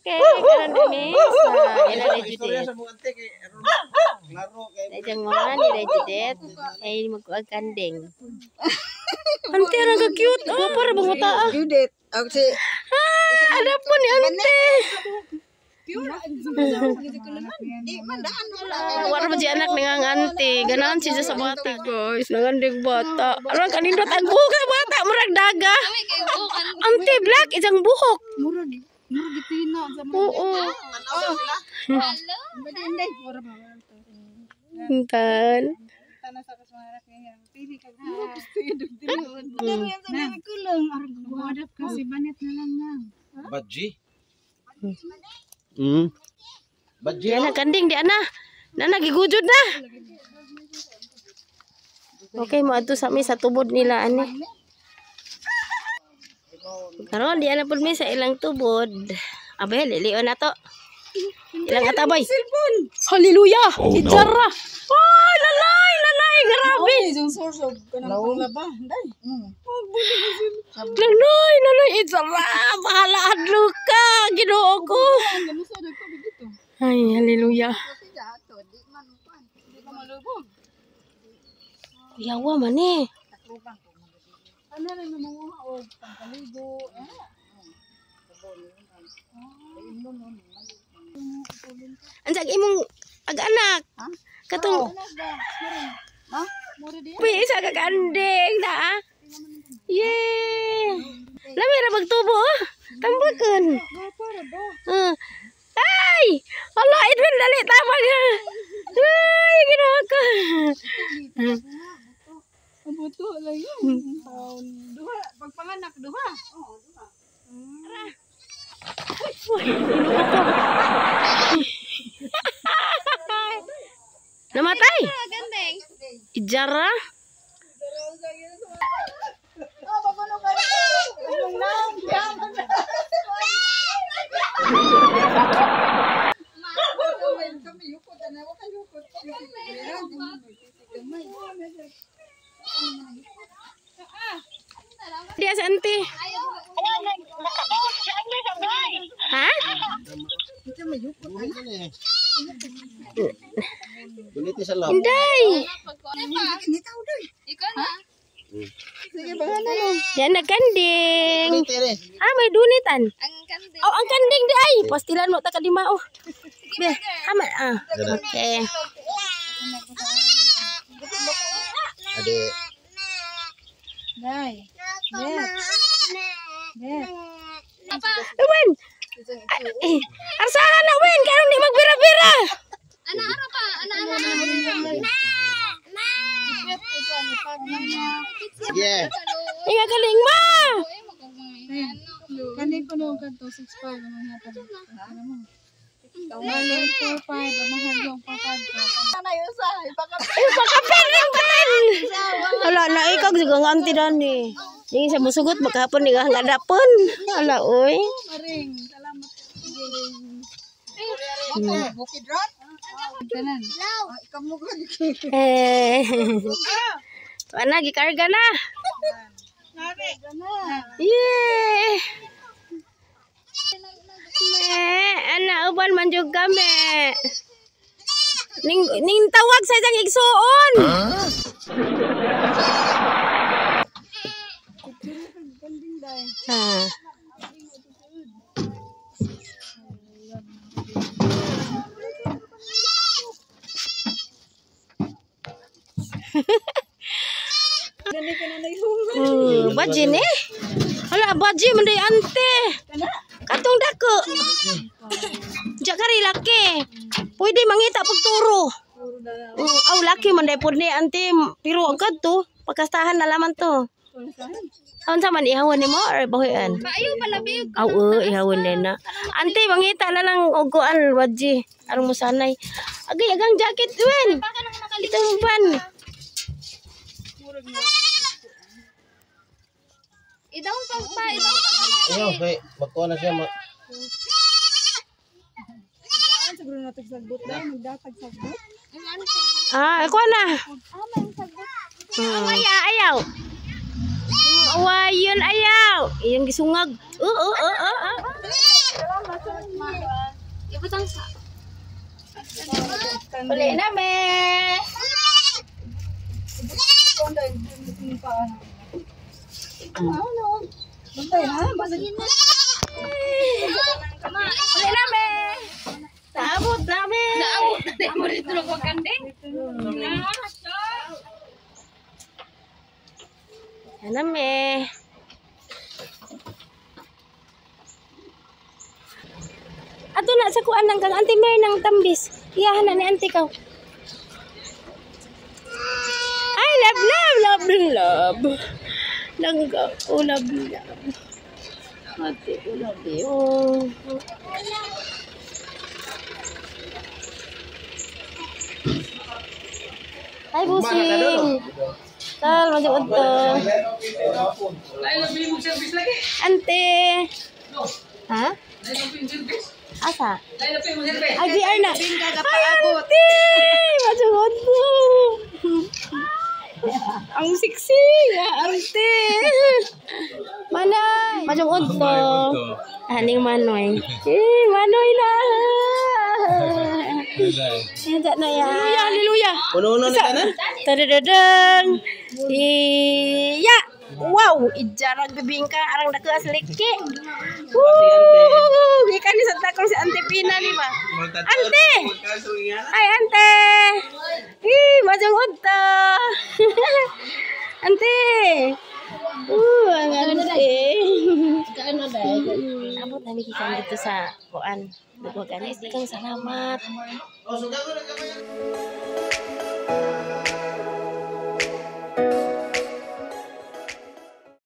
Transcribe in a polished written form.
Okay, karon kami sa ila ni Judith. Sa iyang mama ni Judith ay magkuag kanding. Ante, ang ka-cute. Oh, para bang mata ah. Judith. Ako si Ah, anak po ni ante. Di man daan wala. Ah, wala pa siya anak ng ante. Ganahan siya sa bata, guys. Nanganding bata. Arang kanindot ang buhok ang bata. Murag daga. Ante, black. Isang buhok. Murag murag gitina sa mga. Oo. Hello. Hindi ora ba. Intan. Tana sa kasmarak niya. Pili ka ha. Gusto yun dugtinoon. Dami yan sa mga kulong. Arang gumadap kasi banit na lang na. Badji? Mm. Badji? Yan ang kanding di ana. Nana gigujud na. Okay, moadto sa mi sa tubod nila ani. Karon di ana pud mi sa ilang tubod. Abe, lilion na to. Ilang atabay. Cellphone. Hallelujah. Oh, no. Oh, lalay, lalay, grabe. Yung source of kanang panglaba, day. Lalay, lalay, itsara. Bahala adlo ka, Ginoo ko. Gamusa dag ko dito. Ay, hallelujah. Di ka malubog. Kuyawa man eh. Ano rin mga og pangkaligo, eh. Ang imong ag-anak. Katong Uy, isa ka kanding na ah. Yay! Lami ra magtubo oh. Tambakan. Ay! Hala, Edwin, dali tabag. Ay, ginoo ko. Ang buto lang yun. Taon duha, pagpanganak duha. Oo, duha. Uy, ginoo ko. Namatay. Ijara. Dia sa auntie. Ha? Duniti sa lab. Inday. Yan na kanding. Duniti rin. Ah, may dunitan. Ang kanding. Oh, ang kanding di ay. Pastilan mo ta kalima oh. Be, ama ah. Okay. Ade. Day. Bet. Bet. Wen. Eh, arsahan na Wen, karon di magbira-bira. Ana ara pa, ana ana. Yeah. Inga galing ma. Kani ko nung kanto 65 ang hatag. Ano mo? Bali 45 ang hagyong 45 ko. Eh, pakapin pen. Ala na ikag siga nga anti dani. Dingin sa musugot maghapon ni nga dapon. Ala oy. Maring, salamat. Bukid ron. Tanan. Eh. Tuan na gikarga na. Yay! Me, ana uban man jud kami. Ning ning tawag sa isang igsuon. Ha. Baji ni. Hala, baji man day ante. Katong dako. Diya kari laki. Pwede mangita pagturo. Aw laki man day pud ni ante pero ang kadto pagkastahan na laman to. Unsa man ihawon nimo or bahoyan? Maayo pala big. Aw, ihawon din na. Ante mangita na lang og kuan wadji aron mo sanay. Agay agang jacket wen. Ito ban. Idaw pa pa, idaw pa. Ayaw, kay magkuha na siya. Siguro na tagsagbot na, magdatag sagbot. Ah, kuha na. Ayaw, ayaw. Awayon ayaw. Iyang gisungag. Oo, oo, oo, oo. Ibutang sa. Uli na me. Bantay ha, basag. Uli na me. Naabot na me. Naabot na mo dito ng kanding. Yan na me. Ato na sa kuan lang kang Auntie Mary ng tambis. Iyahan na ni Auntie kaw. Ay, love, love, love, love. Langga ko, love, love. Ate ko, love you. Ay, busing. Tal, maju to. Ante. Ha? Asa? Ay, GR na. Ay, ante! Maju to. Ang sexy, ante. Manoy. Maju to. Aning Manoy. Eh, Manoy na. Hindi na yan. Hallelujah, hallelujah. Uno-uno na tanan. Tadadadang. Iya. Wow, ijarag bibingka arang dako asliki. Woo! Gikan ni sa takong si Ante Pina ni ba? Ante! Ay, Ante! Eh, majong udto. Ante! Ang ante. Abot na gikan dito sa kuan. Dugwagan. Kang salamat. Oh, sugago na kamay.